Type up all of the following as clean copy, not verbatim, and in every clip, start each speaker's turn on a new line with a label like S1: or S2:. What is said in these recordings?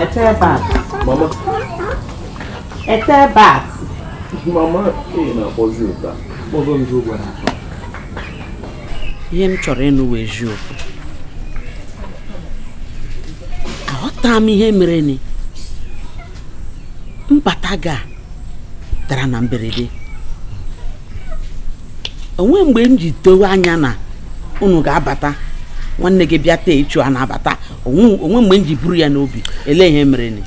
S1: Ethelbert.
S2: Mama.
S1: Ethelbert.
S2: Mama, ị na-akpọzi ụta. Kpọzọ nzu gwara atọ.
S1: Ihe m chọrọ ịnụ wee eziokwu. Aghọta m ihe mere ni. Mbata ga dara na mberede. Onwe mgbe m ji dowe anya na unu ga-abata, nwanne gị bịa tee ichu a na-abata, onwe mgbe m ji buru ya n'obi. Ele ihe mere ni?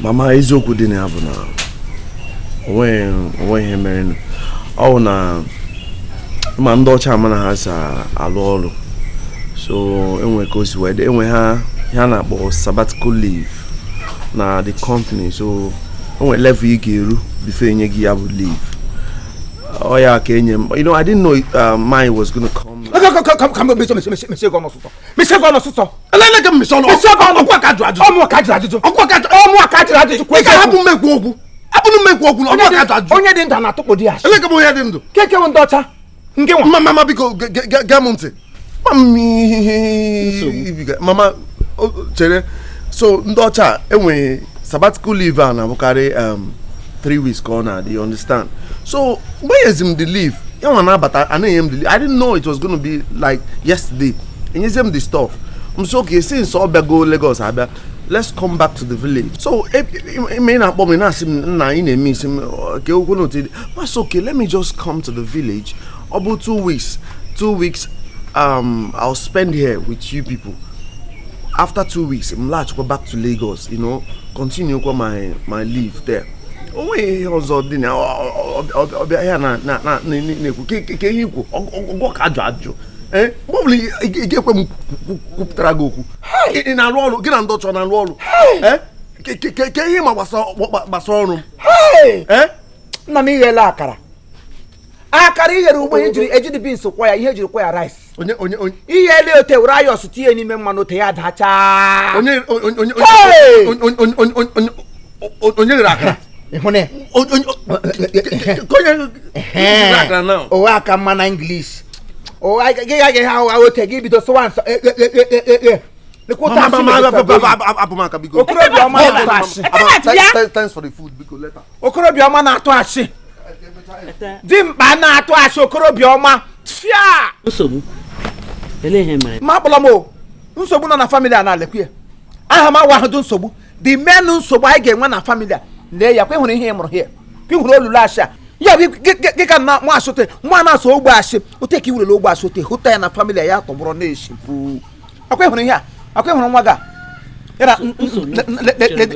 S2: Mama, eziokwu dị na ya bụ na onwe ihe mere. Ọ bụ na ma ndị ọcha ama na ha si alụ ọrụ, so enwe ka o si wee dị, enwe ha ihe a na-akpọ sabbatical leave na the company, so enwe level ị ga-eru before enye gị ya bụ leave. Ọ ya ka enye m. I didn't know mine was gonna come.
S3: Mechie gị ọnụ ọsụsọ, mechie gị ọnụ ọsụsọ.
S4: Elele ka m mechie ọnụ?
S3: Mechie gị ọnụ.
S4: Ọkwa ka ajụ ajụjụ.
S3: Ọmụ ka jụrụ ajụjụ.
S4: Ọkwa ka ajụ.
S3: Ọmụ ka jụrụ ajụjụ.
S4: Ị ga-ahapụ m ekwu okwu, hapụ m ekwu okwu na ọkwa ka ajụ ajụjụ.
S3: Onye dị ndụ na-atụkpụ di ya asị.
S4: Ele ka m onye dị ndụ?
S3: Keke bụ ndị ọcha nke nwa.
S4: Mama, mama, biko, gee m ntị. Mama, chere. So ndị ọcha enwere sabbatical leave a na-abụkarị 3 weeks ka ọ na-adị, you understand? So mgbe enyezi m the leave ya nwa na-abata, a na-enye m the leave. I didn't know it was gonna be like yesterday enyezie m the stuff. M so, okay, since ọ bịago Lagos abịa, let's come back to the village. So ime ị na-akpọ m, ị na-asị m nna, ị na-eme isi m ka okwu na otu masị. Okay, let me just come to the village. Ọ bụ 2 weeks, 2 weeks I'll spend here with you people. After 2 weeks, m laghachikwa back to Lagos, continue kwa my leave there. O nweghị ihe ọzọ dị na ọbịa ya na na-ekwu ka ihe ikwu ọgwọ ka ajụ ajụ. Ee, mgbe ọbụla ị ga-ekwe m kwupụtara gị okwu, ị na-arụ ọrụ gị na ndị ọchọ na-arụ ọrụ. Ee, ke ihe ma gbasara ọrụ m? Ee.
S3: Nna m, ighela akara, akara i ghere ugbo ejiri ejiri beans kwọ ya, ihe ejiri kwọ ya rice.
S4: Onye, onye, onye?
S3: Ihe ele ote were ayọs tinye n'ime mmanụ, ote ya dachaa.
S4: Onye, onye, onye?
S3: Hey!
S4: Onye, onye, onye, onye, onye ghere akara?
S3: Ịhụ na ya?
S4: Onye, onye ghere akara now?
S3: Owe aka mma na English ụgha gị gaghị ha ụgha ote gị bido sụwa nsọ. E, e, e, e, e, e. Lekwa ụtọ asị na-esi.
S4: Abụ m aka, biko.
S3: Okorobịa ọma na-atụ asị.
S4: Thanks for the food, biko, later.
S3: Okorobịa ọma na-atụ asị, dimkpa na-atụ asị, okorobịa ọma fịa.
S1: Nsogbu, ele ihe mere?
S3: Ma akpọla m o nsogbu nọ na family a na-alekwu ya aha m awa ahụdụ nsogbu dị menụ. Nsogbu anyị ga-enwe na family a, lee ya kwa. Ịhụrụ ihe ị mụrụ hie ka ị hụrụ olulu asị a ya bụ gị ka na nwa asị ote nwa na-asụ ogbe asị ote ka i werele ogbe asị ote hụta ya na family a ya tọgbọrọ na-eshipụ akwa. Ịhụrụ ihe a akwa, ịhụrụ nwa gị a ya na
S1: Nsogbu.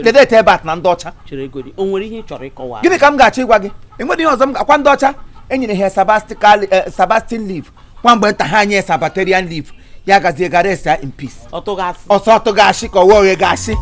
S3: ledete ebe a na ndị ọcha.
S1: Chere egodi, o nwere ihe ị chọrọ ịkọwa?
S3: Gịnị ka m ga-achọ ịgwa gị? Enweghị ihe ọzọ m akwa. Ndị ọcha enyere ha sabbatical leave kwa mgbe nta, ha nye sabbatarian leave, ya gazie gara esa in peace.
S1: Ọ tụghị asị.
S3: Ọsọ tụghị asị ka ọwa oghe ga-asị.